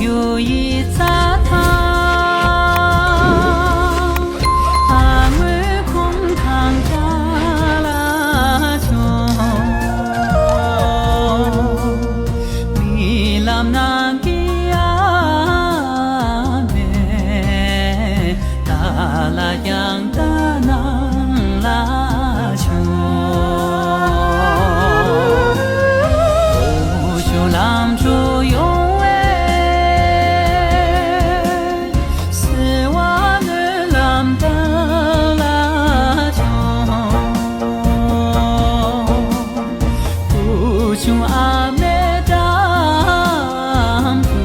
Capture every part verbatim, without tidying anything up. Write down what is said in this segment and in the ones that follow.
ཡུ་ཡི་རྩྭ་ཐང་། ཨ་སྔོན་ཁོང་ཐང་ཀ་ལ་བྱུང་། རྨི་ལམ་ནང་གི་ཨ་མས། ད་ལ་ཀྱང་ད་ནང་ལ་བྱོན། བུ་ཆུང་ལམ་འགྲོ་ཡོང་བའི། བསིལ་བ་སྨོན་ལམ་ད་ལ་བྱོན། བུ་ཆུང་ཨ་མའི་འགྲམ་དུ།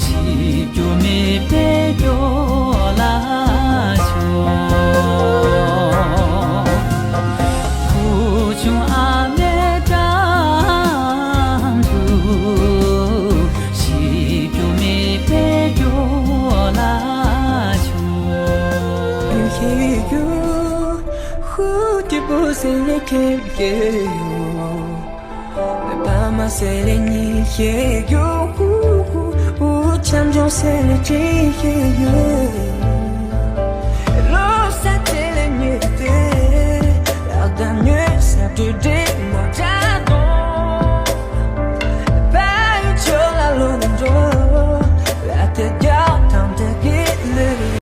ཞིབ་ཏུ་མེད་པའི་སྐྱོ་ལ་ཆོག་བུ་ཆུང་ཨ་མའི་འགྲམ་དུ། ཞིབ་ཏུ་མེད་པའི་སྐྱོ་ལ་ཆོག